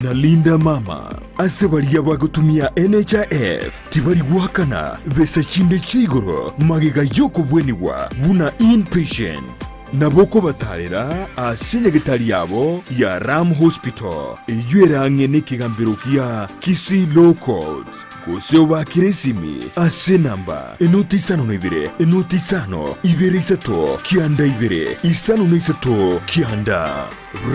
Na Linda Mama. Ase baria bagotumia NHIF tibari goakana besa chinde chia igoro magega y'okobwenigwa buna inpatient. Nabo okobatarera ase enyagetari yabo ya Ram Hospital eyio ere ang'e nekegambero gia Kisii Law Courts gose obaakere esimi ase enamba enoti 52 enoti 5 2 3 9 2 5 3 9.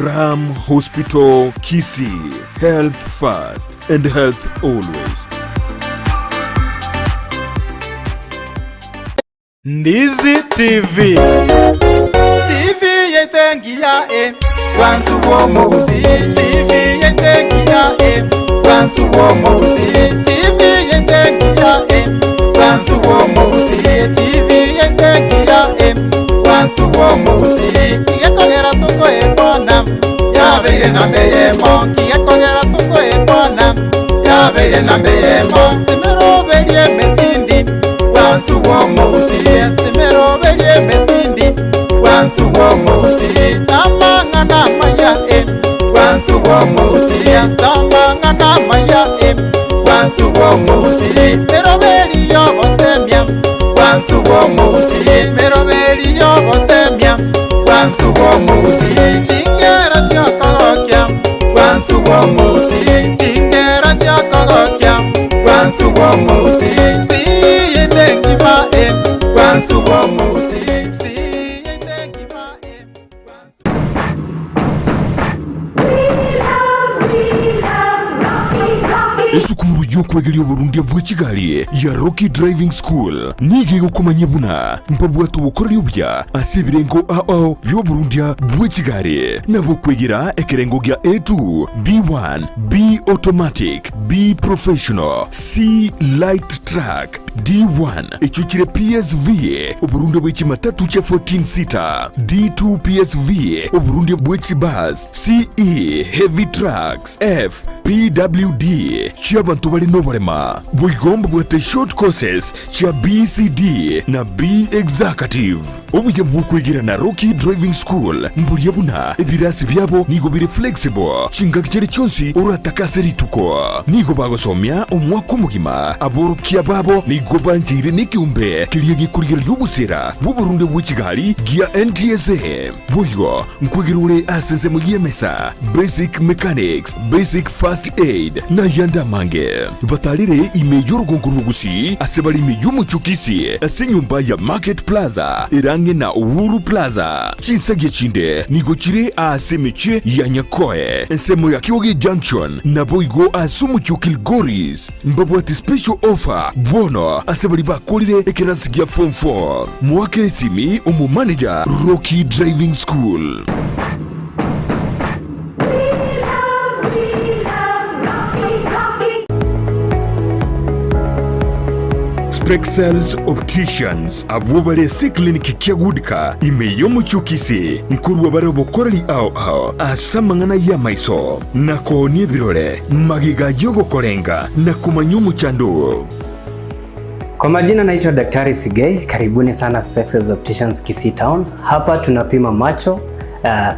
Ram Hospital Kisii, health first and health always. Ndizi TV. TV yaitengiya e wansu bw'omugusi TV yaitengiya e wansu bw'omugusi TV yaitengiya e wansu bw'omugusi TV yaitengiya e wansu bw'omugusi kigekogera tukoekwana yabeire namba eyemo kigekogera tukoekwana yabeire namba eyemo simeroberie emetindi wansu bw'omugusi simeroberie emetindi wansu bw'omugusi amang'ana amaya e wansu bw'omugusi amang'ana amaya e wansu bw'omugusi meroberi y'obosemia wansu bw'omugusi meroberi y'obosemia wansu bw'omugusi chingero chiokogokia wansu bw'omugusi chingero chiokogokia wansu bw'omugusi siyete ngima e wansu bw'omugusi siyete ngima e Esukuru y'okwegeria oborundia bwe chigari ya Rocky Driving School nigo egokomanyia buna mbabwate obokoreri obuya ase ebirengo ao bi'oborundia bwe chigari, nabo okwegera ekerengo gia A2, B1, B Automatic, B Professional, C Light Truck, D1 echio chire PSV, oborundia bwe chimatatu chia 14 seater, D2 PSV, oborundia bwe chibus, CE Heavy Trucks, F PWD chi'abanto bare noborema. Boigo mbabwate short courses chia BCD na B Executive. Obuya bw'okwegera na Rocky Driving School mboria buna ebirasi biabo nigo bire flexible chingaki chiria chionsi oratake ase rituko. Nigo bagosomia omwaka omogima. Aborokia babo nigo bancheire nekeombe keria gekorigereria obosera bw'oborunde bwe chigari gia NTSA. Boigo nkwegera ore ase ensemo y'emesa, basic mechanics, basic first aid, na ayande amange. Batarire ime y'orogongo rw'Ogusii ase bare ime y'omochie o Kisii ase enyomba ya Market Plaza ere ang'e na Uhuru Plaza. Chinsagia chinde nigo chire aase emechie ya Nyakoe, ensemo ya Kioge Junction, naboigo ase omochie o Kilgoris. Mbabwate special offer bono ase baria bakorire ekerasi gia form 4. Moakere esimi omo manager Rocky Driving School. Spexels Opticians abwo bare ase eclinic kia Goodcar ime y'omochie o Kisii nkorua bare obokoreri ao ao ase amang'ana y'amaiso na koonia ebirore magega y'ogokorenga na komanya omochando oo. Kwa majina naitwa Daktari Sigei, karibuni sana Spexels Opticians Kisii Town. Hapa tunapima macho uh,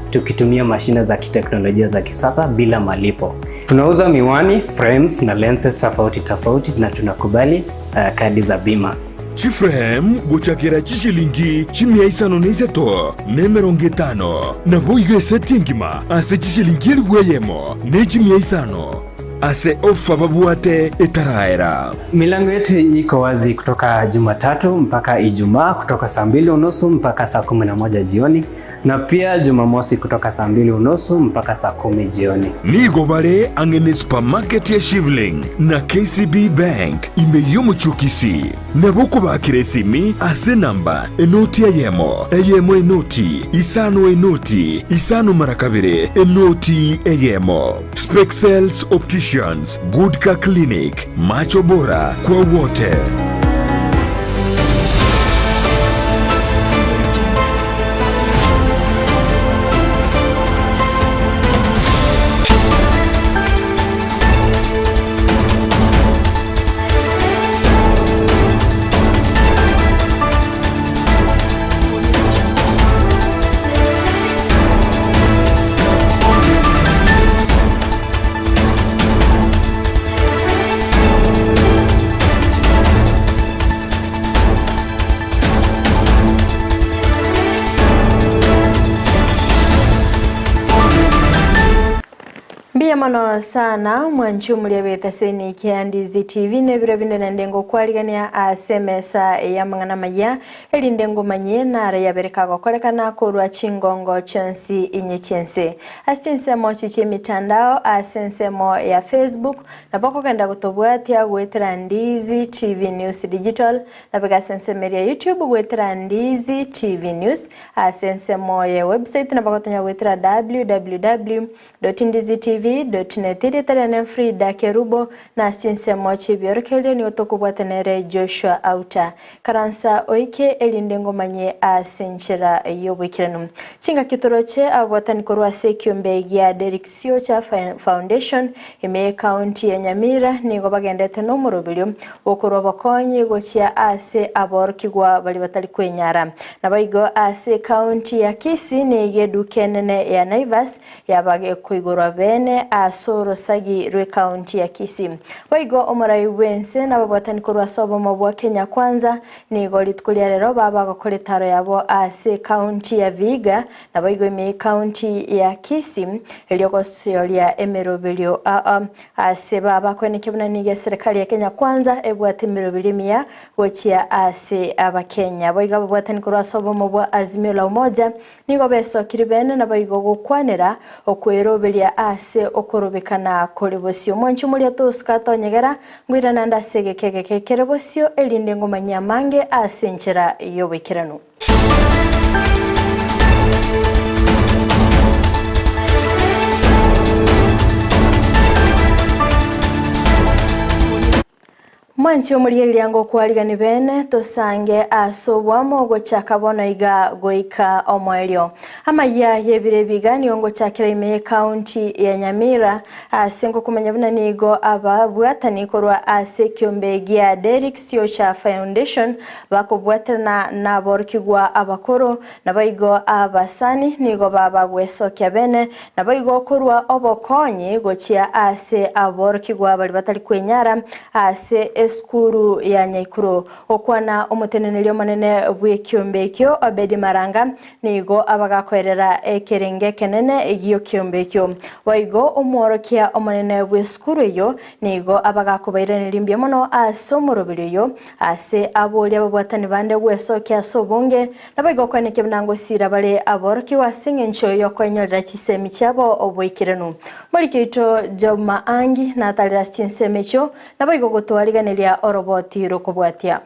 tukitumia mashine za kiteknolojia za kisasa bila malipo. Tunauza miwani, frames na lenses tofauti tofauti na tunakubali uh, kadi za bima. Chiframe gochakera chishilingi chimia isano na isato na emerongo etano, naboigo eseti engima ase chishilingi elifu eyemo ne chimia isano ase ofa babwate etaraera. Milango yetu iko wazi kutoka Jumatatu mpaka Ijumaa kutoka saa mbili unusu mpaka saa 11 jioni na pia Jumamosi kutoka saa mbili unusu mpaka saa kumi jioni. Nigo bare ang'e ne supermarket ya Shivling na KCB Bank ime y'omochie o Kisii. Nabo okobakera esimi ase enamba enoti eyemo, eyemo enoti, isano enoti, isano mara kabere, enoti eyemo. Spexels Opticians, Good Car Clinic, Macho Bora kwa wote. Mbuya mono sana mwanchi omoria bw'etaseni kia Ndizi TV na ebiro binde naende ngokwarigania ase emesa y'amang'ana amaya, erinde ngomanyie naro yabere kagokorekana korwa chingongo chionsi inye chi'ense. Ase chinsemo chi chi'emitandao ase ensemo ya Facebook, nabo okogenda gotobwatia goetera Ndizi TV News Digital, Nabega ase ensemo eria YouTube goetera Ndizi TV News, ase ensemo ye website nabo gotonya goetera www.ndizitv.net. Erieta riane Frida Kerubo, na ase chinsemo chi'ebiorokererio nigo tokobwata nere Joshua Auta. Karansa oike erinde ngomanye ase enchera y'oboikeranu. Chingaki toroche ababwatani korwa ase ekiombe gia Derrick Siocha Foundation ime y'ecounty ya Nyamira nigo bagendete nomoroberio bw'okorua obokonyi gochia ase aborokigwa baria batari kwenyara. Naboigo ase ecounty ya Kisii nigo eduka enene ya Naivas yaba gekoigorwa bene ase orosagi rw'ecounty ya Kisii. Boigo omorai bw'ense nababwatani korwa ase obomo bwa Kenya Kwanza nigo rituko ria rero baba gokora etaro yabo ase ecounty ya Vihiga naboigo ime y'ecounty ya Kisii erio gosioria emeroberio aa Ase babakoenekia buna nigo eserekari ya Kenya Kwanza ebwate emeroberi emiya gochia ase Abakenya. Boigo ababwatani korwa ase obomo bwa Azimio la Umoja nigo besokiri bene naboigo gokwanera okweroberia ase okorobekana kore bosio. Omwanchi omoria tosuka atonyegera ngoirana ande ase egeka egeke kere bosio erinde ngomanyie amange ase enchera y'oboikeranu. Mwanche omorigereria ngokwarigani bene tosange ase oboamo gochaka bono iga goika omoerio. Amayia y'ebiro ebi iga nigo ngochakera ime y'ecounty ya Nyamira ase ngokomanya buna nigo ababwatani korwa ase ekiombe gia Derrick Siocha Foundation Bakobwaterana naborokigwa abakoro, naboigo abasani nigo baba gwesokia bene, naboigo korua obokonyi gochia ase aborokigwa baria batari kwenyara ase esukuru ya Nyaikuro. Gokwana omoteneneri omonene bw'ekiombe ekio, Obedi Maranga, nigo abagakoerera ekerenge ekenene gi'ekiombe ekio. Boigo omworokia omonene bw'esukuru eyio nigo abagakobairaneria mbuya mono ase omoroberi oyo, Ase aboria ababwatani bande gwesokia ase obonge, naboigo okweneke buna ngosiira bare aborokigwa ase engencho y'okoenyorera chisemi chiabo oboikeranu. Moriki oito Job Maangi natarire ase chinsemo echio, naboigo gotwariganeria oroboti rw'okobwatia.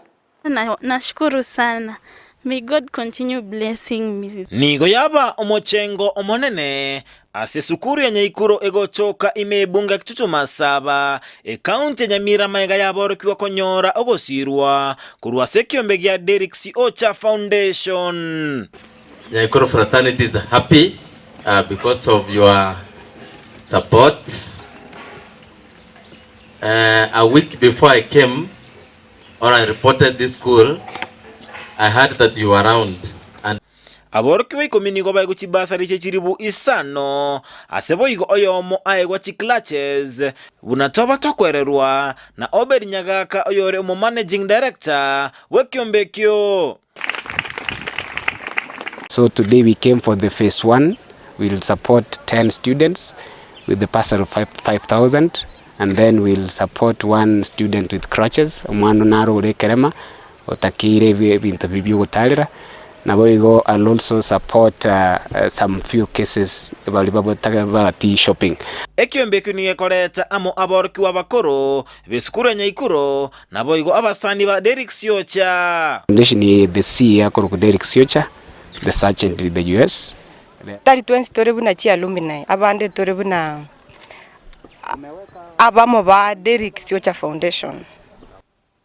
Nashukuru sana. May God continue blessing me. Nigo yaba omochengo omonene Ase esukuru ya Nyaikuro egochoka ime ebunge ya Kitutu Masaba, ekaunti ya Nyamira magega yaborokigwa konyora ogosirwa korwa ase ekiombe gia Derrick Siocha Foundation. Nyaikuro fraternity is happy because of your support. A week before I came or I reported this school, I heard that you were around and Aborokigwa ikomi nigo baegwa chibasari chie chilifu isano, ase boigo oyomo aegwa chiclutches, buna toba tokwererwa na Obed Nyagaka oyore omomanaging director bw'ekiombe ekio. So today we came for the phase one, we'll support 10 students with the bursary of 5000 and then we'll support one student with crutches, omwana naro ore ekerema otakeire ebinto biria biogotarera, naboigo I'll also support some few cases baria babwati shopping. Ekiombe ekio nigo gekoreta amo aborokigwa abakoro b'esukuru ya Nyaikuro, naboigo abasani ba Derrick Siocha. Foundation ye the sea akorokwa Derrick Siocha, the sergeant in the US. Tari twensi tore buna chialumni, abande tore buna abamo ba Derrick Siocha Foundation.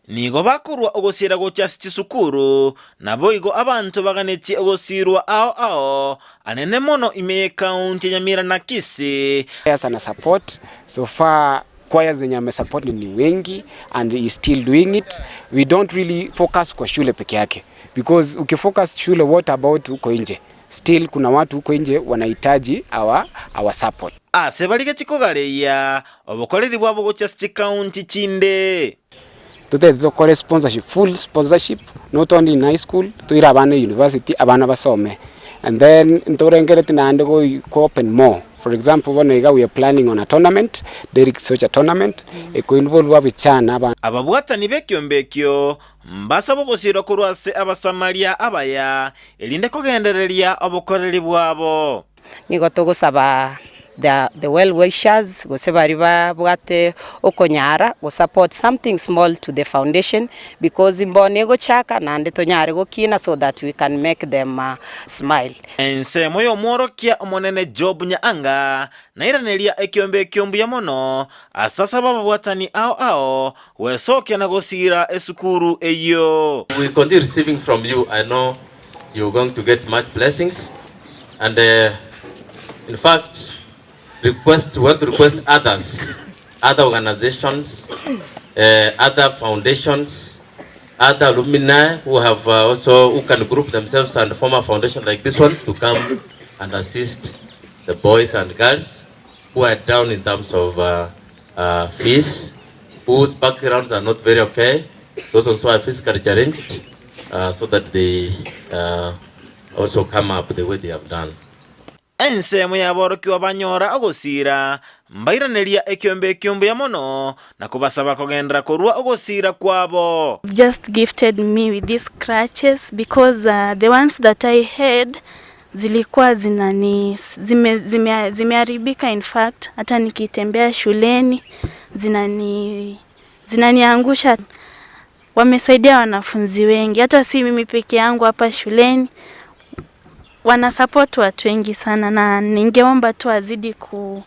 Nigo bakorua ogosiira gochia ase chisukuru, naboigo abanto baganetie ogosiirwa ao ao anene mono ime y'ekaunti ya Nyamira na Kisii. Choirs ana support so far choirs zenye ame support ni wengi and he is still doing it we don't really focus kwa shule peke yake because ukifocus shule what about huko nje still kuna watu huko nje wanahitaji our, our support. Ase baria chikogareia obokoreri bwabo gochia ase chikaunti chinde. Totete tokore sponsorship, full sponsorship not only in high school, toire abana university abana basome and then ntorengereti naende go open more. For example, bono iga we are planning on a tournament, Derrick Socha tournament, eko involve abichana aba. Ababwatani b'ekiombe ekio mbasabe ogosiirwa korwa ase Abasamaria abaya, erinde kogendereria obokoreri bwabo. Nigo togosaba the the well wishers gose baria babwate okonyara go support something small to the foundation because mbono egochaka naende tonyare gokina so that we can make them smile. Ensemo y'omworokia omonene Job Nyaanga nairaneria ekiombe ekio mbuya mono ase asaba ababwatani ao ao gwesokia na gosiira esukuru eyio. We continue receiving from you, I know you're going to get much blessings and uh, in fact request want to request others, other organizations, uh, other foundations, other alumni who have uh, also who can group themselves and form a foundation like this one to come and assist the boys and girls who are down in terms of uh, uh, fees, whose backgrounds are not very okay, those also are physically challenged, uh, so that they uh, also come up the way they have done. Ensemo y'aborokigwa banyora ogosiira, mbairaneria ekiombe ekio mbuya mono, na kobasaba kogenderera korua ogosiira kwabo. Just gifted me with these crutches because uh, the ones that I had zilikuwa zinani zime, zime, zimeharibika in fact, hata nikitembea shuleni zinani zinaniangusha. Wamesaidia wanafunzi wengi, hata si mimi peke yangu hapa shuleni, wanasupport watu wengi sana, na ningeomba tu wazidi ku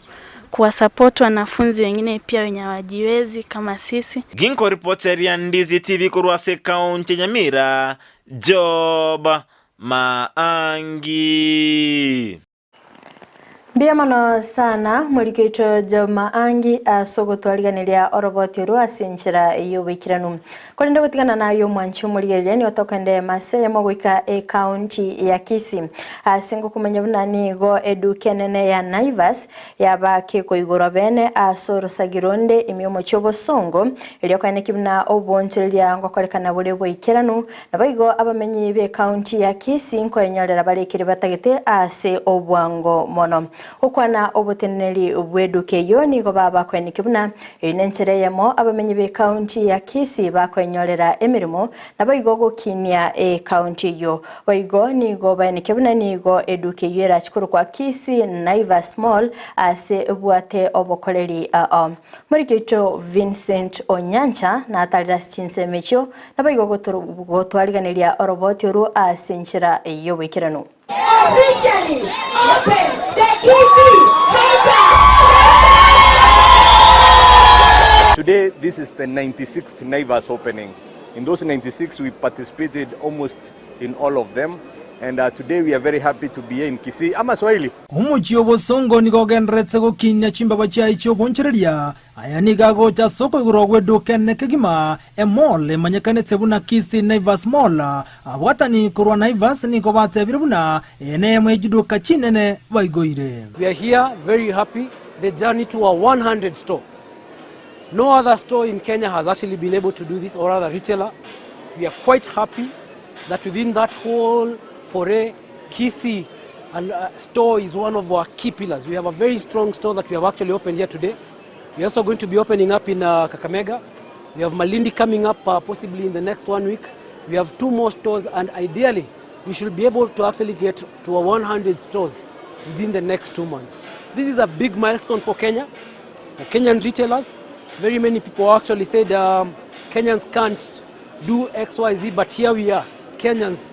kuwasupport wanafunzi wengine pia wenye hawajiwezi kama sisi. Ginkoripoteria Ndizi TV korwa ase ekaunti ya Nyamira, Job Maangi. Mbuya mono sana morike oito Job Maangi ase ogotwariganeria oroboti orwo ase enchera y'oboikeranu. Korende gotigana naye omwanchi omorigereria nigo tokende mase eyemo goika ecounty ya Kisii ase ngokomanya buna nigo eduka enene ya Naivas yaba kekoigorwa bene ase orosagi ronde ime omochie obosongo erio koeneki buna obonchoreria ngokorekana bore boikeranu Naboigo abamenyi b'ecounty ya Kisii nkoenyorera bare ekeri batagete ase obwango mono. Gokwana oboteneneri bw'eduka eyio nigo babakoenekia buna eyio nenchera eyemo abamenyi b'ecounty ya Kisii bakoenyorera emeremo naboigo gokinia ecounty eyio. Boigo nigo baenekia buna nigo eduka eyio erache korokwa Kisii Naivas Mall ase ebwate obokoreri ao. Moriki oito Vincent Onyancha natarire ase chinsemo echio Naboigo gotwariganeria oroboti orwo ase enchera y'oboikeranu. Officially open the Kisii Paper Today, this is the 96th Naivas opening. In those 96, we participated almost in all of them. And uh, today we are very happy to be here in Kisii. Ama Swahili. Omochie obosongo nigo ogendererete gokinia chimbaba chiaye chi'obonchoreria. Aya nigo agocha ase okoigorwa gw'eduka enene kegima, emall emanyekanete buna Kisii Naivas Mall. Abwatani korwa Naivas nigo batebire buna eye neyemo ye chiduka chinene baigoire. We are here very happy the journey to our 100 store. No other store in Kenya has actually been able to do this or other retailer. We are quite happy that within that whole foray, Kisii and, uh, store is one of our key pillars. We have a very strong store that we have actually opened here today. We are also going to be opening up in uh, Kakamega. We have Malindi coming up uh, possibly in the next one week. We have two more stores and ideally we should be able to actually get to our 100 stores within the next two months. This is a big milestone for Kenya, for Kenyan retailers. Very many people actually said um, Kenyans can't do X, Y, Z, but here we are, Kenyans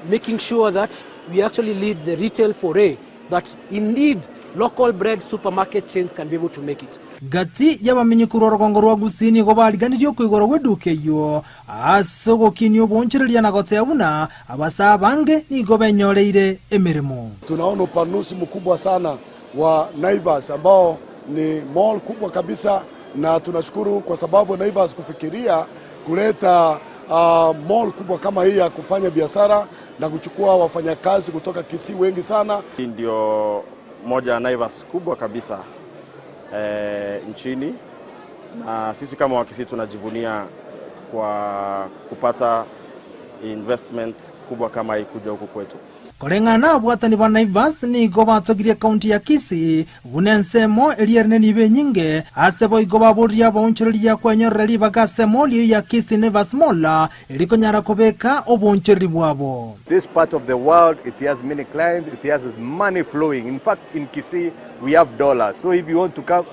making sure that we actually lead the retail foray, that indeed local bred supermarket chains can be able to make it. Gati y'abamenyi korwa orogongo rwa Gusii nigo bariganirie okoigorwa gw'eduka eyio ase ogokinia obonchoreria na goteba buna abasaa abange nigo benyoreire emeremo. Tunaona upanuzi mkubwa sana wa Naivas ambao ni mall kubwa kabisa, na tunashukuru kwa sababu Naivas kufikiria kuleta uh, mall kubwa kama hii ya kufanya biashara na kuchukua wafanyakazi kutoka Kisii wengi sana. Hii ndio moja ya Naivas kubwa kabisa e, nchini na sisi kama Wakisii tunajivunia kwa kupata investment kubwa kama hii kuja huku kwetu. Koreng'ana nababwatani ba Naivas nigo batogirie ekaunti ya Kisii buna ensemo eria ere nenibo enyinge, ase boigo baboririe abaonchoreria kwenyorera ribaga ase emall eyio ya Kisii Naivas Mall eria konyara kobeka oboonchoreri bwabo. This part of the world it has many clients, it has money flowing. In fact, in Kisii we have dollars. So if you want to come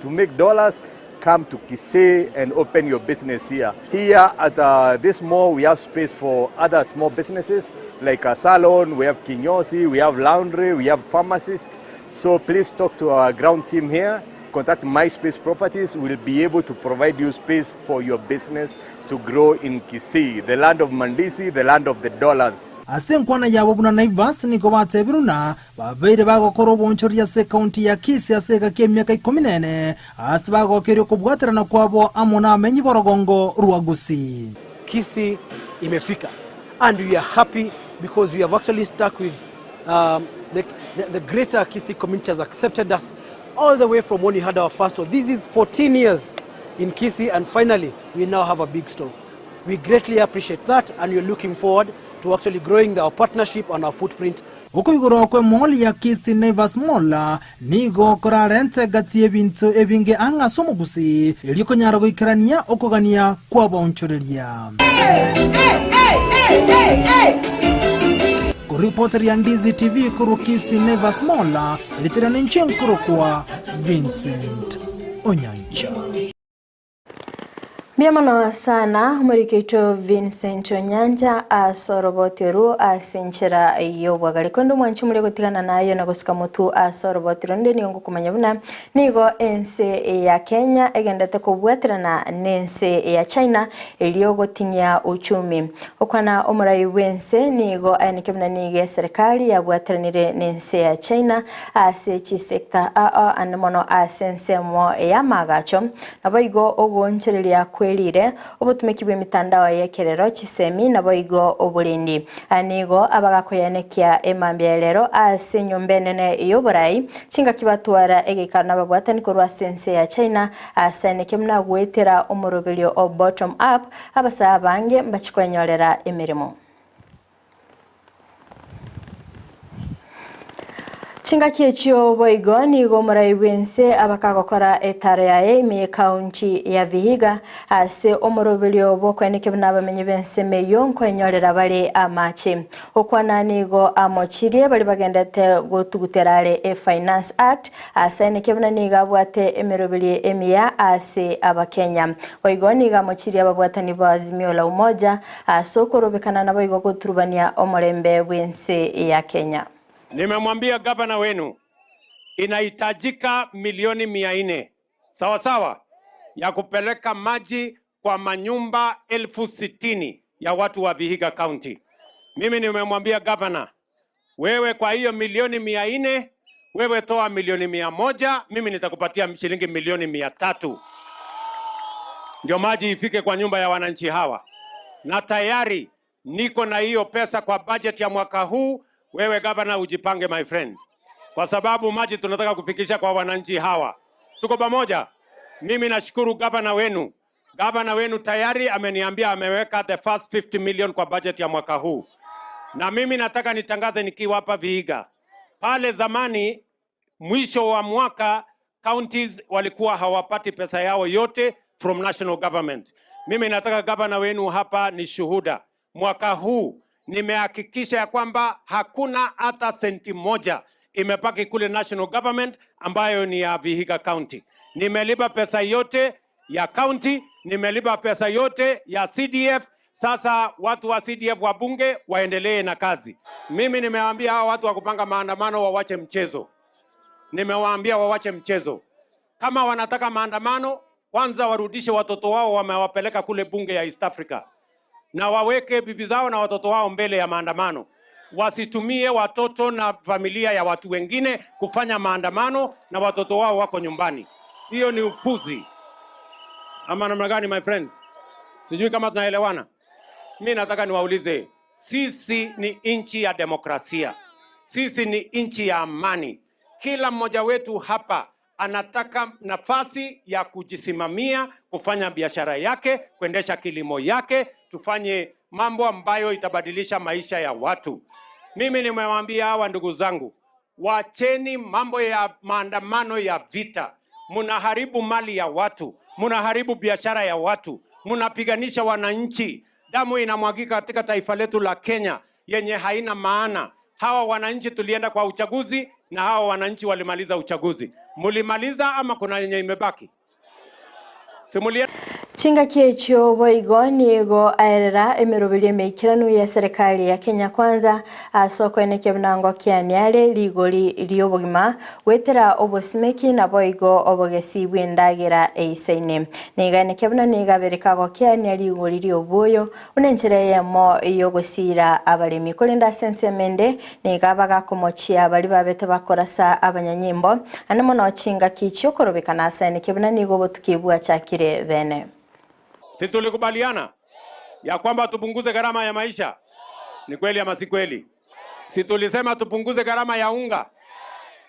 to make dollars, come to Kisii and open your business here. Here at this mall, we have space for other small businesses like a salon, we have kinyozi, we have laundry, we have pharmacists. So please talk to our ground team here. Contact MySpace Properties. We'll be able to provide you space for your business to grow in Kisii, the land of Mandisi, the land of the dollars. Ase enkwana yabo buna Naivas nigo batebirwe ng'a babeire bagokora oboonchoreria ase ekaunti ya Kisii ase egaki y'emiaka ikomi na ene, ase bagokeire okobwaterana kwabo amo nabamenyi b'orogongo rwa Gusii. Kisii imefika and we are happy because we have actually stuck with um, the, the, the greater Kisii community has accepted us all the way from when we had our first store. This is 14 years in Kisii and finally we now have a big store. We greatly appreciate that and we are looking forward to actually growing our partnership and our footprint. Okoigorwa kw'emall ya Kisii Naivas Mall nigo korarente egati y'ebinto ebinge ang'e ase omogusii, erio konyara goikerania okogania kw'abaonchoreria. Koripoteria Ndizi TV korwa Kisii Naivas Mall, eritere ninche nkorokwa Vincent Onyancha. Mbuya mono sana omoriki oito Vincent Onyancha ase oroboti orwo ase enchera y'obwagare. Korende omwanchi omore gotigana naye na gosika motwe ase oroboti ronde nigo ngokomanya buna nigo ense ya Kenya egendete kobwaterana nense ya China erio goting'ia uchumi. Okwana omorai bw'ense nigo ayaneke buna nigo eserekari yabwateranire nense ya China ase chisector ao ande mono ase ensemo y'amaagacho. Naboigo ogoonchoreria kwerire, obotumeki bw'emitandao y'ekerero, chisemi, naboigo oborendi. Aya nigo abagakoyanekia emambia ya rero ase enyomba enene y'oborai, chingaki batwara egeikaro nababwatani korwa ase ense ya China, ase aneke buna goetera omoroberio o bottom up, abasae abange mbachie kwenyorera emeremo. Chingaki echio boigo nigo omorai bw'ense abakagokora etaro yaye ime y'ekaunti ya Vihiga ase omoroberio bw'okoenekia buna abamenyi b'ensemo eyio nkoenyorera bare amache. Okwana nigo amochirie baria bagendete gotugutera are e-Finance Act ase aenekia buna nigo abwate emeroberio emiya ase Abakenya. Boigo nigo amochirie ababwatani ba Azimio la Umoja Ase okorobekana naboigo goturubania omorembe bw'ense ya Kenya. Nimemwambia gavana wenu inahitajika milioni 400 sawa sawa ya kupeleka maji kwa manyumba 60,000 ya watu wa Vihiga County. Mimi nimemwambia gavana, wewe kwa hiyo milioni 400, wewe toa milioni 100, mimi nitakupatia shilingi milioni 300 ndio maji ifike kwa nyumba ya wananchi hawa na tayari niko na hiyo pesa kwa budget ya mwaka huu. Wewe gavana, ujipange my friend, kwa sababu maji tunataka kufikisha kwa wananchi hawa. Tuko pamoja? Mimi nashukuru gavana wenu. Gavana wenu tayari ameniambia ameweka the first 50 million kwa budget ya mwaka huu, na mimi nataka nitangaze nikiwa hapa Vihiga. Pale zamani mwisho wa mwaka counties walikuwa hawapati pesa yao yote from national government. Mimi nataka gavana wenu hapa ni shuhuda. Mwaka huu nimehakikisha ya kwamba hakuna hata senti moja imebaki kule national government ambayo ni ya Vihiga County. Nimelipa pesa yote ya county, nimelipa pesa yote ya CDF. Sasa watu wa CDF wabunge waendelee na kazi. Mimi nimewaambia hawa watu wa kupanga maandamano wawache mchezo. Nimewaambia wawache mchezo. Kama wanataka maandamano, kwanza warudishe watoto wao wamewapeleka kule bunge ya East Africa, na waweke bibi zao na watoto wao mbele ya maandamano. Wasitumie watoto na familia ya watu wengine kufanya maandamano na watoto wao wako nyumbani. Hiyo ni upuzi ama namna gani, my friends? Sijui kama tunaelewana. Mi nataka niwaulize, sisi ni nchi ya demokrasia, sisi ni nchi ya amani. Kila mmoja wetu hapa anataka nafasi ya kujisimamia, kufanya biashara yake, kuendesha kilimo yake, tufanye mambo ambayo itabadilisha maisha ya watu. Mimi nimewaambia hawa ndugu zangu, wacheni mambo ya maandamano ya vita. Mnaharibu mali ya watu, mnaharibu biashara ya watu, mnapiganisha wananchi, damu inamwagika katika taifa letu la Kenya yenye haina maana. Hawa wananchi tulienda kwa uchaguzi na hawa wananchi walimaliza uchaguzi. Mulimaliza ama kuna yenye imebaki? Simulia Chingaki echio boigo nigo aerera emeroberio emeikeranu ya serikali ya Kenya Kwanza ase okoenekia buna kianiare rigori ri'obogima gwetera obosimeki na boigo obogesi bw'endagera eisaine. Niga enekia buna niga abereka gokiania rigori ri'oboyo buna enchera eyemo yogosira abaremi korende ase ensemo ende niga bagakomochia bari babete bakorasa abanyanyimbo ande mono chingaki chiokorobekana ase enekia buna nigo obotuki bwachakire bene. Si tulikubaliana ya kwamba tupunguze gharama ya maisha? Ni kweli ama si kweli? Si tulisema tupunguze gharama ya unga?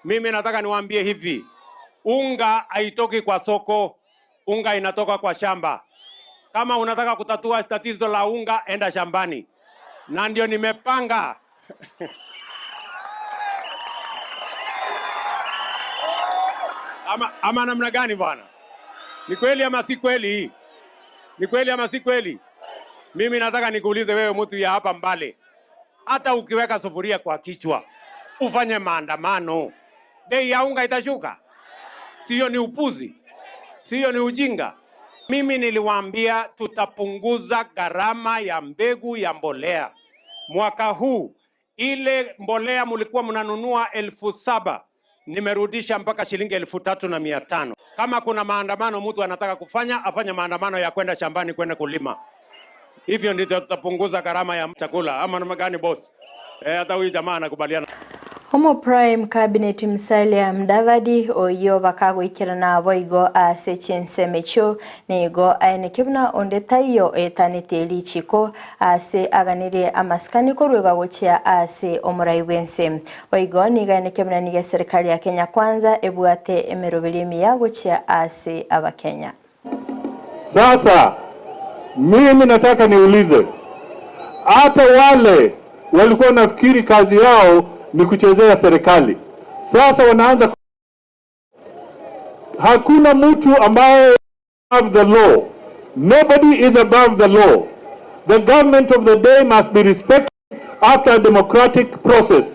Mimi nataka niwaambie hivi, unga haitoki kwa soko, unga inatoka kwa shamba. Kama unataka kutatua tatizo la unga, enda shambani, na ndio nimepanga ama, ama namna gani bwana? Ni kweli ama si kweli? Ni kweli ama si kweli? Mimi nataka nikuulize wewe, mtu ya hapa Mbale, hata ukiweka sufuria kwa kichwa ufanye maandamano, bei ya unga itashuka? Sio ni upuzi? Sio ni ujinga? Mimi niliwaambia tutapunguza gharama ya mbegu ya mbolea mwaka huu. Ile mbolea mlikuwa mnanunua 7,000 nimerudisha mpaka shilingi 3,500. Kama kuna maandamano mtu anataka kufanya, afanye maandamano ya kwenda shambani kwenda kulima. Hivyo ndivyo tutapunguza gharama ya chakula, ama namna gani boss? Eh, hata huyu jamaa anakubaliana. Homo Prime Cabinet Musalia Mudavadi oyo bakagoikerana boigo ase chinsemecho nigo aeneke buna onde taiyo etanete richiko ase aganire amasikani korwega gochia ase omorai bwense boigo nigo aeneke buna nigo serikali ya Kenya Kwanza ebwate emeroberi emiya gochia ase abakenya. Sasa mimi nataka niulize, hata wale walikuwa wanafikiri kazi yao ni kuchezea serikali, sasa wanaanza. Hakuna mtu ambaye above the law. Nobody is above the law. The government of the day must be respected after a democratic process.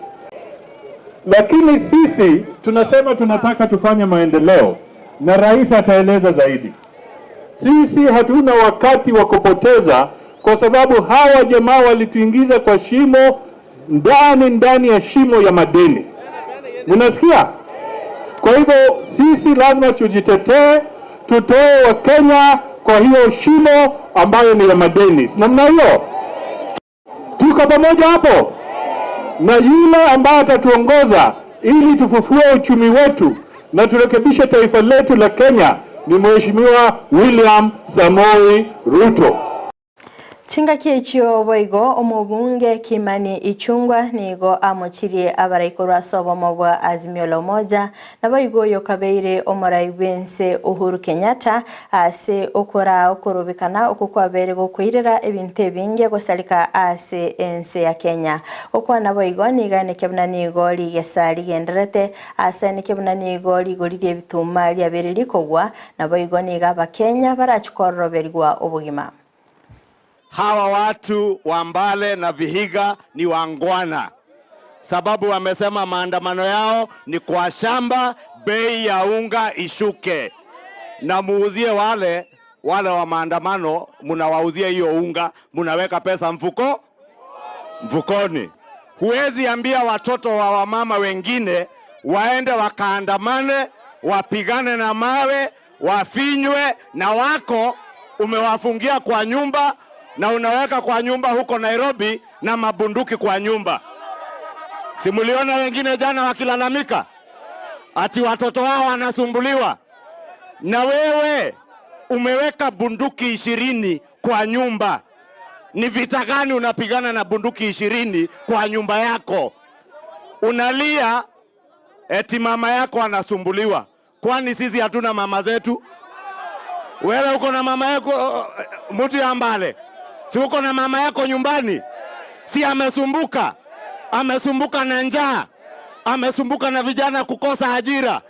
Lakini sisi tunasema tunataka tufanye maendeleo na rais ataeleza zaidi. Sisi hatuna wakati wa kupoteza, kwa sababu hawa jamaa walituingiza kwa shimo ndani ndani ya shimo ya madeni. Mnasikia? Kwa hivyo sisi lazima tujitetee, tutoe Wakenya kwa hiyo shimo ambayo ni ya madeni. Si namna hiyo? Tuko pamoja hapo? Na yule ambaye atatuongoza ili tufufue uchumi wetu na turekebishe taifa letu la Kenya ni Mheshimiwa William Samoei Ruto. Chingaki echio boigo omobunge Kimani Ichung'wa nigo amochirie abaraiko rwa obomo bwa Azimio la Umoja na boigo oyo kabeire omorai bwense Uhuru Kenyatta ase okora okorobekana oko kwabere gokoirera ebinto ebinge gosalika ase ense ya Kenya. Okwana boigo niga eneke buna nigo rigesa rigenderete ase eneke buna nigo rigori ebituma riabere rikogwa na boigo niga abakenya barachikororoberigwa obogima. Hawa watu wa Mbale na Vihiga ni wangwana, sababu wamesema maandamano yao ni kwa shamba, bei ya unga ishuke, na muuzie wale wale wa maandamano, mnawauzia hiyo unga, mnaweka pesa mfuko mfukoni. Huwezi ambia watoto wa wamama wengine waende wakaandamane, wapigane na mawe, wafinywe, na wako umewafungia kwa nyumba na unaweka kwa nyumba huko Nairobi na mabunduki kwa nyumba. Simuliona wengine jana wakilalamika ati watoto wao wanasumbuliwa, na wewe umeweka bunduki 20 kwa nyumba. Ni vita gani unapigana na bunduki 20 kwa nyumba yako? Unalia eti mama yako anasumbuliwa. Kwani sisi hatuna mama zetu? Wewe uko na mama yako, mtu ya Mbale? Si uko na mama yako nyumbani? Si amesumbuka? Amesumbuka na njaa, amesumbuka na vijana kukosa ajira.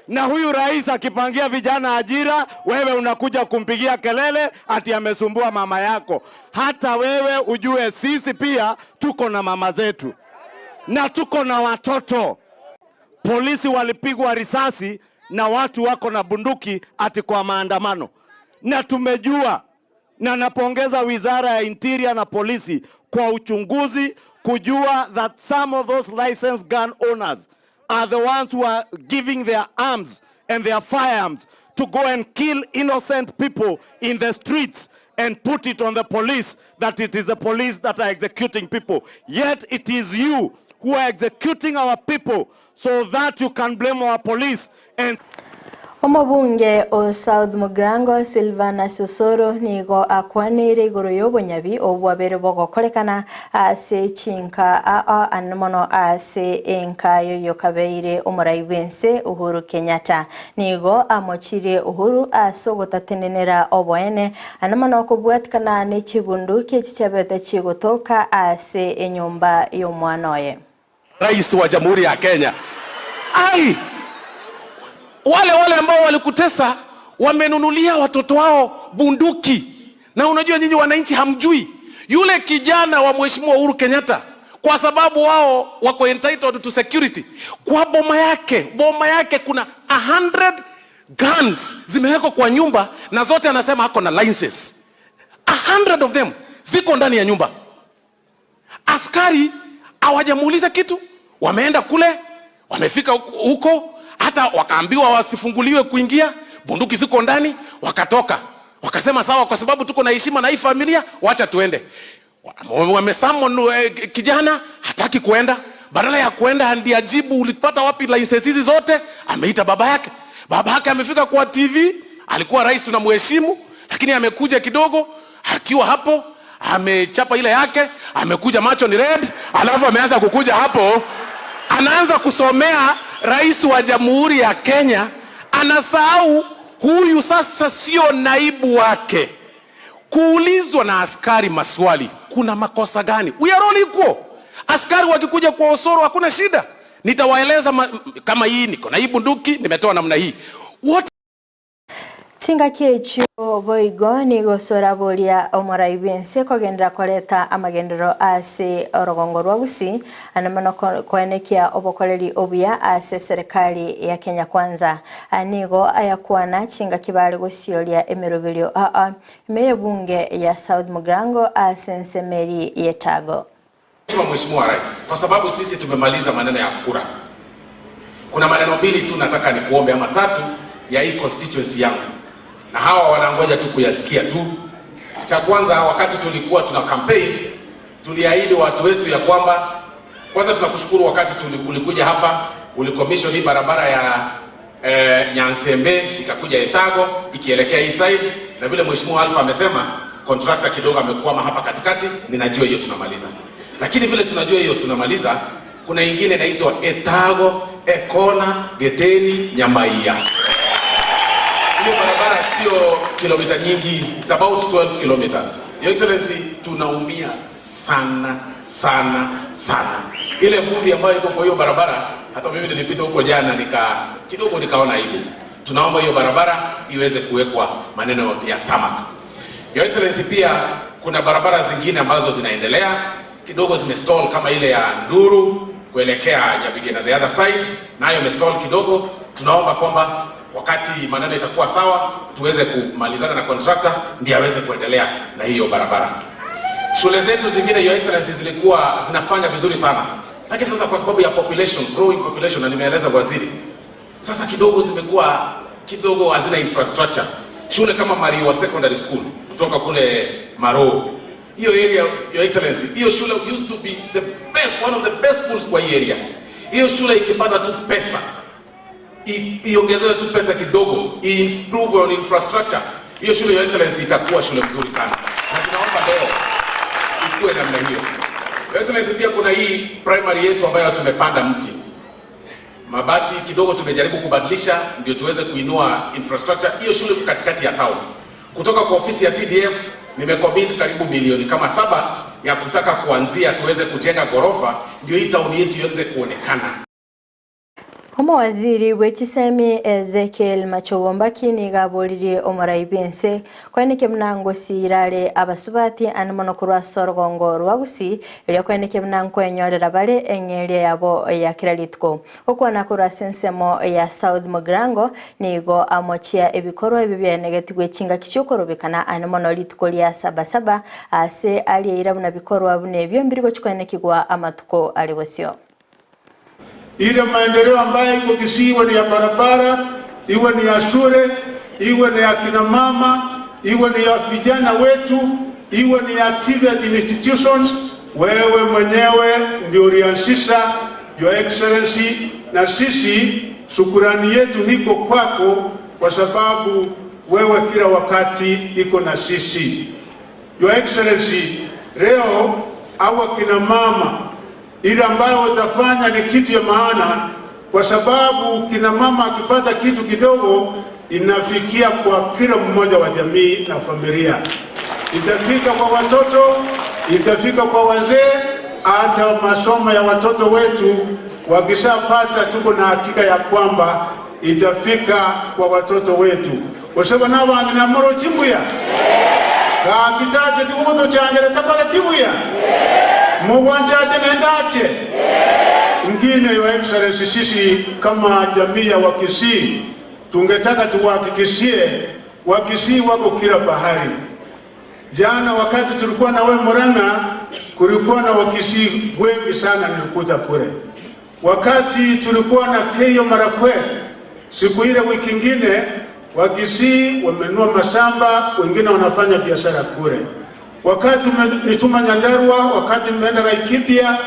Na huyu rais akipangia vijana ajira, wewe unakuja kumpigia kelele ati amesumbua mama yako. Hata wewe ujue sisi pia tuko na mama zetu na tuko na watoto. Polisi walipigwa risasi na watu wako na bunduki ati kwa maandamano, na tumejua na napongeza wizara ya interior na polisi kwa uchunguzi kujua that some of those licensed gun owners are the ones who are giving their arms and their firearms to go and kill innocent people in the streets and put it on the police that it is the police that are executing people. Yet it is you who are executing our people so that you can blame our police and Omobunge o South Mugirango Silvanus Osoro nigo akwaneire igoro y'obonyabi obwabere bogokorekana ase chinka aa ane mono ase enka yoyo kabeire omorai bwense Uhuru Kenyatta. Nigo amochire Uhuru ase ogotatenenera oboene ane mono kobwatikana ne chibunduki echi chiabete chigotoka ase enyomba y'omwana oye. Rais wa Jamhuri ya Kenya. Ai! Wale wale ambao walikutesa wamenunulia watoto wao bunduki, na unajua nyinyi wananchi hamjui yule kijana wa Mheshimiwa Uhuru Kenyatta, kwa sababu wao wako entitled to security. Kwa boma yake, boma yake kuna 100 guns zimewekwa kwa nyumba, na zote anasema ako na licenses. 100 of them ziko ndani ya nyumba. Askari hawajamuuliza kitu, wameenda kule, wamefika huko, hata wakaambiwa wasifunguliwe kuingia, bunduki ziko ndani, wakatoka wakasema sawa, kwa sababu tuko na heshima na hii familia, wacha tuende. Wamesummon kijana hataki kuenda, badala ya kuenda ndiye ajibu ulipata wapi license hizi zote, ameita baba yake. Baba yake amefika kwa TV, alikuwa rais tunamheshimu, lakini amekuja kidogo akiwa hapo amechapa ile yake, amekuja macho ni red, alafu ameanza kukuja hapo, anaanza kusomea rais wa Jamhuri ya Kenya, anasahau huyu sasa sio naibu wake. Kuulizwa na askari maswali, kuna makosa gani? We are all equal. Askari wakikuja kwa Osoro hakuna shida, nitawaeleza kama hii niko na hii bunduki nimetoa namna hii. What Chingaki echio boigo nigosora boria omorai bwense kogendera koreta amagendero ase orogongo rwa Gusii ane mono koenekia obokoreri obuya ase serikali ya Kenya Kwanza. Nigo ayakwana chingaki bare gosioria emeroberio aa ime bunge ya South Mugirango ase nsemeri yetago. Mheshimiwa Rais, kwa sababu sisi tumemaliza maneno ya kura, kuna maneno mbili tu nataka nikuombe ama tatu ya hii constituency yangu, na hawa wanangoja tu kuyasikia tu. Cha kwanza, wakati tulikuwa tuna campaign tuliahidi watu wetu ya kwamba, kwanza tunakushukuru wakati ulikuja hapa ulicommission hii barabara ya Nyansembe ikakuja Etago ikielekea hii side, na vile Mheshimiwa Alpha amesema contractor kidogo amekwama hapa katikati, ninajua hiyo tunamaliza. Lakini vile tunajua hiyo tunamaliza, kuna ingine inaitwa Etago Ekona Geteni Nyamaiya. Hiyo barabara sio kilomita nyingi, it's about 12 kilometers. Your Excellency, tunaumia sana sana sana. Ile vumbi ambayo iko kwa hiyo barabara, hata mimi nilipita huko jana nika kidogo nikaona aibu. Tunaomba hiyo barabara iweze kuwekwa maneno ya tarmac. Your Excellency, pia kuna barabara zingine ambazo zinaendelea kidogo zimestall kama ile ya Nduru kuelekea Nyabigena the other side, nayo imestall kidogo. Tunaomba kwamba wakati maneno itakuwa sawa tuweze kumalizana na contractor ndiye aweze kuendelea na hiyo barabara. Shule zetu zingine, Your Excellency, zilikuwa zinafanya vizuri sana, lakini sasa kwa sababu ya population, growing population, na nimeeleza waziri, sasa kidogo zimekuwa kidogo hazina infrastructure. Shule kama Mariwa Secondary School kutoka kule Maro, hiyo area, Your Excellency, hiyo shule used to be the best, one of the best schools kwa hii area. Hiyo shule ikipata tu pesa iongezewe tu pesa kidogo, improve on infrastructure, hiyo shule, Your Excellency, itakuwa shule mzuri sana, na tunaomba leo ikuwe namna hiyo. Your Excellency, pia kuna hii primary yetu ambayo tumepanda mti mabati kidogo, tumejaribu kubadilisha ndio tuweze kuinua infrastructure. Hiyo shule iko katikati ya town, kutoka kwa ofisi ya CDF Nimecommit karibu milioni kama saba ya kutaka kuanzia tuweze kujenga ghorofa ndio hii tauni yetu iweze kuonekana. Omowaziri bw'echisemi Ezekiel Machogu Mbaki nigo aboririe omorai bw'ense koenekia buna ngosira are abasubati ande mono korwa ase orogongo rwa Gusii erio koenekia buna nkoenyorera bare eng'eria yabo ya kera rituko. Gokwana korwa ase ensemo ya South Mugirango nigo amochia ebikorwa ebio biaenegetigwe chingaki chi'okorobekana ande mono rituko ria Sabasaba aase aria eira buna bikorwa buna ebio mbiri gochia koenekigwa amatuko are bosio. Ile maendeleo ambayo iko Kisii, iwe ni ya barabara, iwe ni ya shule, iwe ni ya kina mama, iwe ni ya vijana wetu, iwe ni ya TVET institutions, wewe mwenyewe ndio ulianzisha Your Excellency, na sisi shukurani yetu iko kwako kwa sababu wewe kila wakati iko na sisi. Your Excellency, leo hawa kina mama ile ambayo watafanya ni kitu ya maana, kwa sababu kina mama akipata kitu kidogo inafikia kwa kila mmoja wa jamii na familia, itafika kwa watoto, itafika kwa wazee, hata masomo ya watoto wetu wakishapata, tuko na hakika ya kwamba itafika kwa watoto wetu. Osaba n'abantu namoro chimbuya gakitache tikubuto changere tapara tibuya mugwanchache nendache ingine. Your Excellency, sisi kama jamii ya Wakisii tungetaka tuwahakikishie Wakisii wako kila bahari. Jana wakati tulikuwa na wewe Murang'a, kulikuwa na Wakisii wengi sana nilikuta kule. Wakati tulikuwa na Keiyo Marakwet siku ile wiki ingine, Wakisii wamenunua mashamba, wengine wanafanya biashara kule. Wakati nituma Nyandarua, wakati nimeenda Laikipia,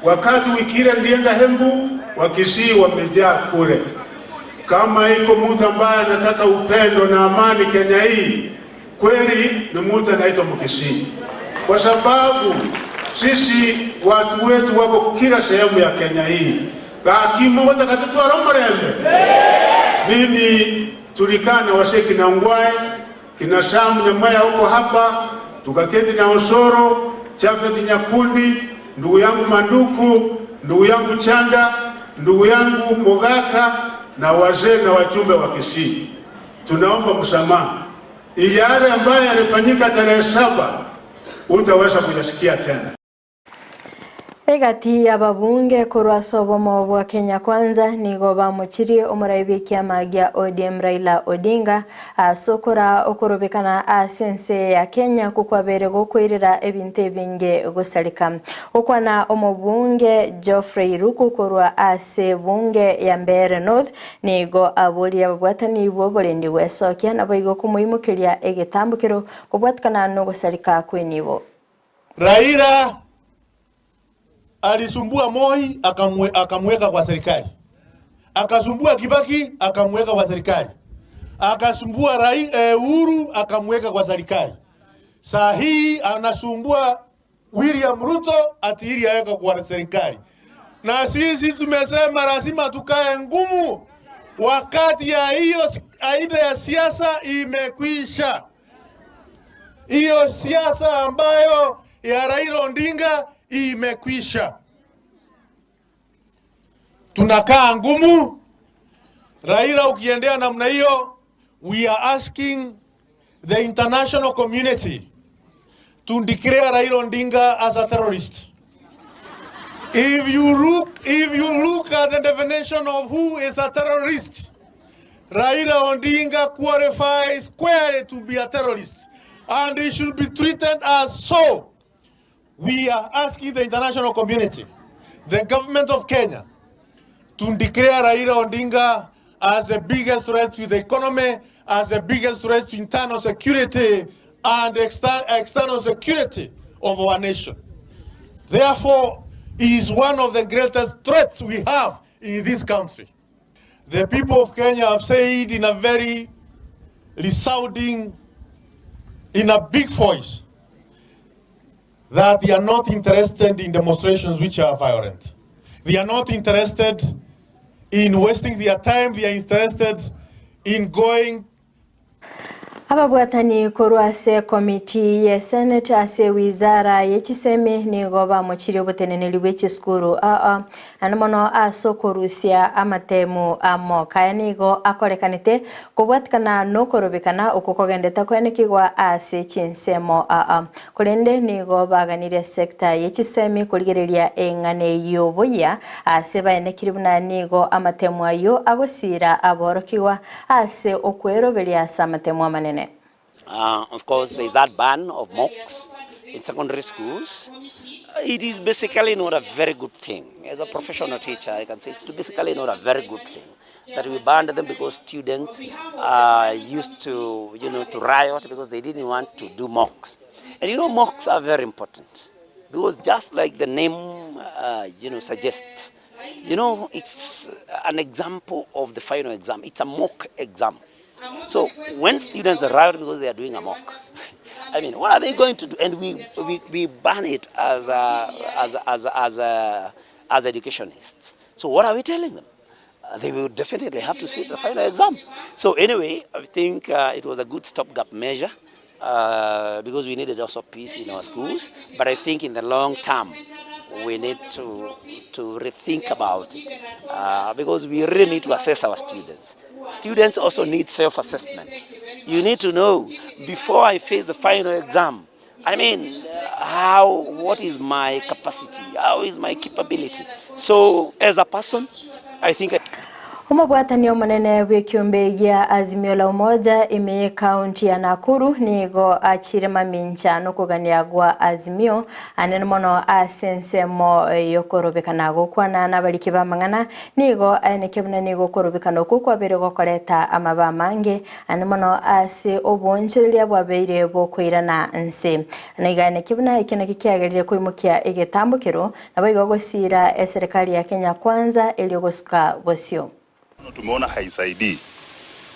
wakati wiki ile nilienda Embu, Wakisii wamejaa kule. Kama iko mtu ambaye anataka upendo na amani Kenya hii, kweli ni mtu anaitwa Mkisii, kwa sababu sisi watu wetu wako kila sehemu ya Kenya hii. Gakimo takatutwara murembe. Mimi tulikaa na wasee kina Ngwae kina Sam Nyamweya huko hapa, tukaketi na Osoro Chafet Nyakundi, ndugu yangu Manduku, ndugu yangu Chanda, ndugu yangu Mogaka na wazee na wajumbe wa Kisii. Tunaomba msamaha. Yale ambayo yalifanyika tarehe 7 utaweza kuyasikia tena. Egati y'ababunge korwa ase obomo bwa Kenya Kwanza nigo bamochirie omorai bwa ekiama gia ODM Raila Odinga ase okora okorobekana ase ense ya Kenya kokwabere gokoirera ebinto ebinge gosareka. Gokwana omobunge Geoffrey Ruku korwa ase bunge ya Mbeere North nigo aboria ababwatani bwa oborendi bwesokia nabo igo komoimokeria egetambukero kobwatikana nogosareka kwenibo. Raila alisumbua Moi akamweka kwa serikali, akasumbua Kibaki akamweka kwa serikali, akasumbua Uhuru akamweka kwa serikali. Saa hii anasumbua William Ruto ati ili aweke kwa serikali, na sisi tumesema lazima tukae ngumu. Wakati ya hiyo aina ya siasa imekwisha. Hiyo siasa ambayo ya Raila Odinga imekwisha. Tunakaa ngumu. Raila, ukiendea namna hiyo, we are asking the international community to declare Raila Odinga as a terrorist. If you look at the definition of who is a terrorist, Raila Odinga qualifies squarely to be a terrorist, and he should be treated as so. We are asking the international community, the government of Kenya, to declare Raila Odinga as the biggest threat to the economy, as the biggest threat to internal security and external security of our nation. Therefore, he is one of the greatest threats we have in this country. The people of Kenya have said in a very resounding, in a big voice, that they are not interested in demonstrations which are violent. They are not interested in wasting their time. They are interested in going. Ababwatani korwa ase komiti ye Senate ase wizara ye chisemi nigo bamochirie oboteneneri bwe chisukuru aa naende mono ase okorusia amatemu amo. Kaya nigo akorekanete kobwatikana nokorobekana okwo kogendete koenekigwa ase chinsemo aa. Korende nigo baganirie sector ye chisemi korigereria eng'ana eyio buya ase baenekiri buna nigo amatemu ayio agosiira aborokigwa ase okweroberia ase amatemu amanene. Of course there is that ban of mocks in secondary schools. It is basically not a very good thing. As a professional teacher, I can say it's basically not a very good thing that we banned them because students uh, used to, you know, to riot because they didn't want to do mocks. And you know, mocks are very important because just like the name, uh, you know, suggests, you know, it's an example of the final exam. It's a mock exam. So when students arrive because they are doing a mock, I mean, what are they going to do? And we, we, we ban it as, a, as, as, as, a, as educationists. So what are we telling them? Uh, they will definitely have to sit the final exam. So anyway, I think uh, it was a good stopgap measure uh, because we needed also peace in our schools. But I think in the long term, we need to, to rethink about it uh, because we really need to assess our students. Students also need self-assessment. You need to know before I face the final exam, I mean, how, what is my capacity? How is my capability? So as a person, I think... I Omobwatani omonene bw'ekiombe gia Azimio la Umoja ime y'ekaunti ya Nakuru nigo achire mamincha nokogania gwa Azimio anene mono ase ensemo yokorobekana gokwana nabariki b'amang'ana nigo aeneke buna nigo okorobekana okwo kwabeire gokoreta amabe amange ane mono ase obonchoreria bwabeire bokoirana nse. Nigo aeneke buna eke nakio kiagerire koimokia egetambokero naboigo gosira eserekari ya Kenya Kwanza erio gosuka bosio. Tumeona haisaidii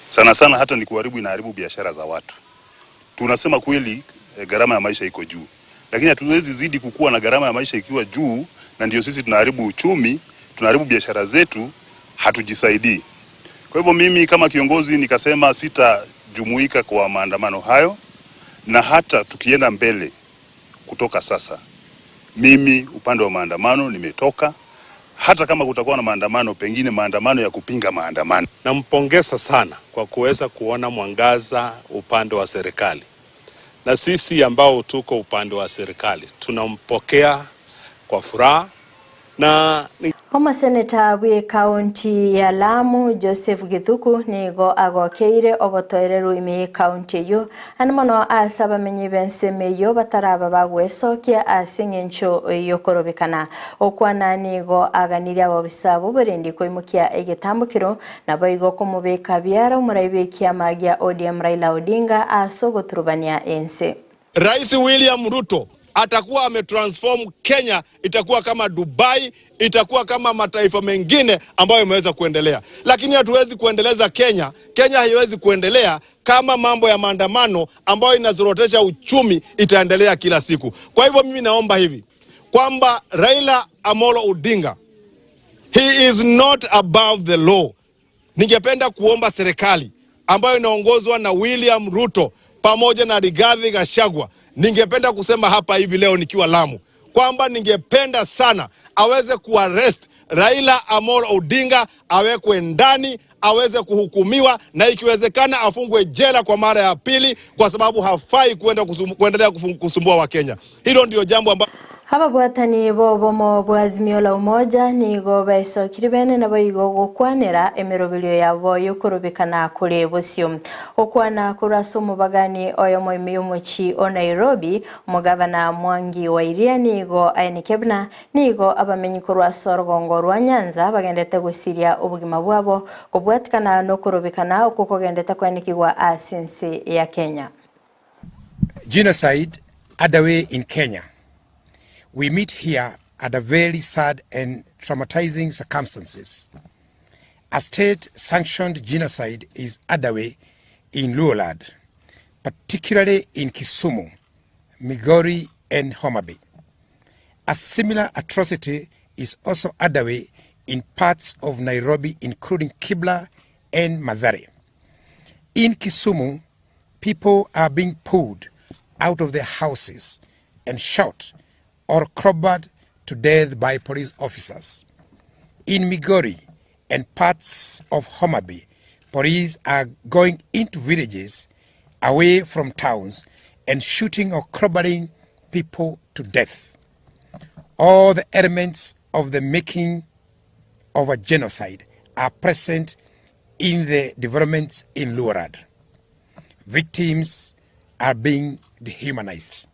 sana sana, hata ni kuharibu, inaharibu biashara za watu. Tunasema kweli eh, gharama ya maisha iko juu, lakini hatuwezi zidi kukua na gharama ya maisha ikiwa juu, na ndio sisi tunaharibu uchumi, tunaharibu biashara zetu, hatujisaidii. Kwa hivyo mimi kama kiongozi nikasema sitajumuika kwa maandamano hayo, na hata tukienda mbele kutoka sasa, mimi upande wa maandamano nimetoka. Hata kama kutakuwa na maandamano, pengine maandamano ya kupinga maandamano. Nampongeza sana kwa kuweza kuona mwangaza upande wa serikali, na sisi ambao tuko upande wa serikali tunampokea kwa furaha na Omoseneta bw'ekaunti ya Lamu Joseph Githuku nigo agokeire obotoereru ime y'ekaunti eyio ande mono ase abamenyi b'ensemo eyio bataraba bagwesokia ase eng'encho yokorobekana. Okwana nigo aganirie ababisa b'oborendi koimokia egetambokero naboigo komobeka biara omorai bw'ekiama gia ODM Raila Odinga ase ogoturubania ense. Rais William Ruto atakuwa ametransform Kenya, itakuwa kama Dubai, itakuwa kama mataifa mengine ambayo imeweza kuendelea. Lakini hatuwezi kuendeleza Kenya. Kenya haiwezi kuendelea kama mambo ya maandamano ambayo inazorotesha uchumi itaendelea kila siku. Kwa hivyo mimi naomba hivi kwamba Raila Amolo Odinga, he is not above the law. Ningependa kuomba serikali ambayo inaongozwa na William Ruto pamoja na Rigathi Gachagua, ningependa kusema hapa hivi leo nikiwa Lamu kwamba ningependa sana aweze kuarrest Raila Amolo Odinga, awekwe ndani, aweze kuhukumiwa na ikiwezekana afungwe jela kwa mara ya pili, kwa sababu hafai kuenda kuendelea kusumbua Wakenya. Hilo ndio jambo ambalo Ababwatani b'obomo bwa Azimio la Umoja nigo baesokire bene naboigo gokwanera emeroberio yabo yokorobekana kore bosio. Okwana korwa ase omobagani oyomo ime y'omochi o Nairobi, omogavana Mwangi wa Iria nigo aeneke buna nigo abamenyi korwa ase orogongo rwa Nyanza bagendete gosiria obogima bwabo kobwatikana nokorobekana okwo kogendete koenekigwa ase ense ya Kenya. Genocide underway in Kenya. We meet here under very sad and traumatizing circumstances. A state-sanctioned genocide is underway in Luoland, particularly in Kisumu, Migori, and Homa Bay. A similar atrocity is also underway in parts of Nairobi, including Kibra and Mathare. In Kisumu, People are being pulled out of their houses and shot or clobbered to death by police officers. In Migori and parts of Homa Bay, police are going into villages away from towns and shooting or clobbering people to death. All the elements of the making of a genocide are present in the developments in Luorad. Victims are being dehumanized.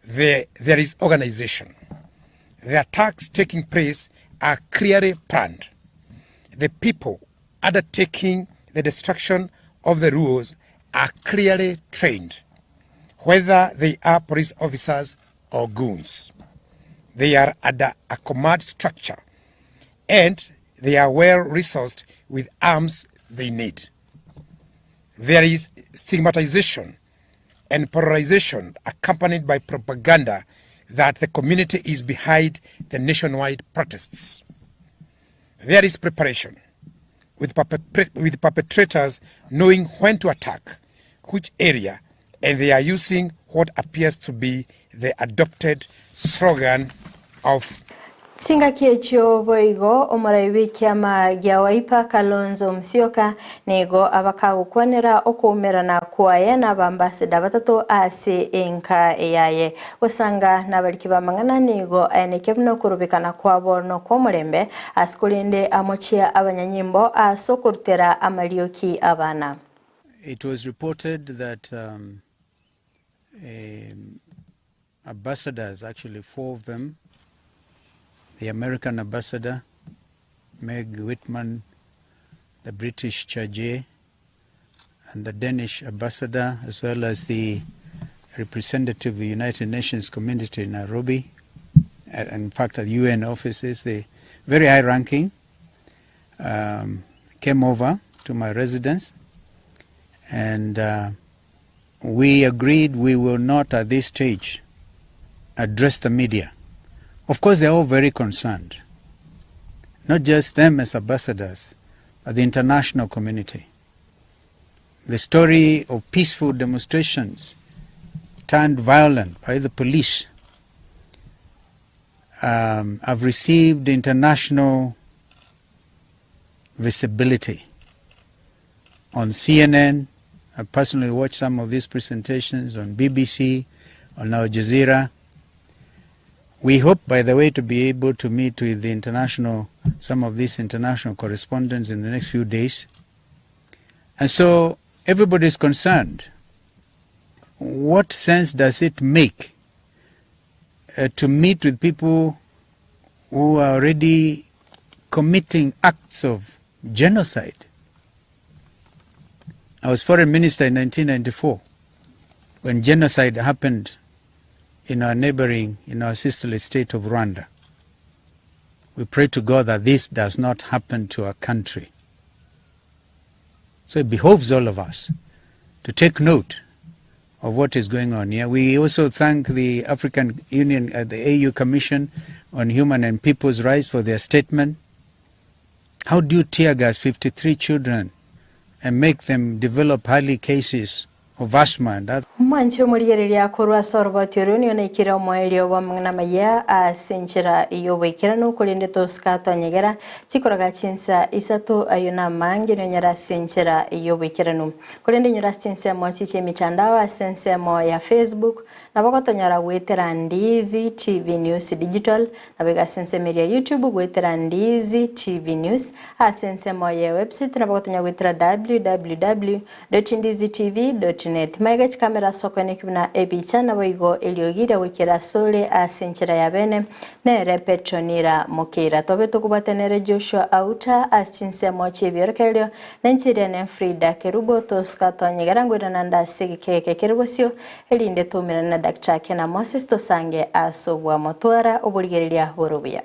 There, there is organization. The attacks taking place are clearly planned. The people undertaking the destruction of the rules are clearly trained, whether they are police officers or goons. They are under a command structure and they are well resourced with arms they need. There is stigmatization and polarization accompanied by propaganda that the community is behind the nationwide protests. There is preparation, with, with perpetrators knowing when to attack, which area, and they are using what appears to be the adopted slogan of Chingaki echio boigo omorai bw'ekiama gia Wiper Kalonzo Musyoka nigo abakagokwanera okoumerana kwaye na abambassador batato ase enka yaye. Gosanga nabariki bamang'ana nigo aeneke buna okorobekana kwabo nokw'omorembe ase korende amochia abanyanyimbo ase okorutera amarioki abana. It was reported that ambassadors, actually four of them, the American ambassador, Meg Whitman, the British charge, and the Danish ambassador, as well as the representative of the United Nations community in Nairobi, in fact at UN offices, the very high ranking, came over to my residence, and we agreed we will not at this stage address the media. Of course, they're all very concerned, not just them as ambassadors, but the international community. The story of peaceful demonstrations turned violent by the police have received international visibility. On CNN, I personally watched some of these presentations, on BBC, on Al Jazeera. We hope, by the way, to be able to meet with some of these international correspondents in the next few days. And so everybody is concerned. What sense does it make to meet with people who are already committing acts of genocide? I was foreign minister in 1994 when genocide happened in our neighboring, in our sisterly state of Rwanda. We pray to God that this does not happen to our country. So it behoves all of us to take note of what is going on here. We also thank the African Union, the AU Commission on Human and People's Rights for their statement. How do you tear gas 53 children and make them develop early cases of asthma and other? Mwanchi omorigereria akorwa ase oroboti orio nigo naikire omoerio bwa amang'ana maya ase enchera y'oboikeranu korende tosika twanyegera chikoroga chinsa isato ayo na amange nionyora ase enchera y'oboikeranu korende inyora ase chinsemo chiche emitandao ase ensemo ya Facebook nabo gotonyora gwetera Ndizi TV News Digital nabo iga ase ensemo eria YouTube gwetera Ndizi TV News ase ensemo ya website nabo gotonyora gwetera www.ndizitv.net maiga chikamera soko nekibuna ebicha nabo igo eriogi gwikera sole ase enchera ya bene nere Petronira Mukira tobe tukubwatanere Joshua Auta ase chinsemo chiebiorekererio nenchiria ne Frida Kerubo tosika twanyegera ngwirana ndase gikeke keribosio erinde tumirana na Dr. Kena Moses tosange ase obwamo twara oborigereria borubuya.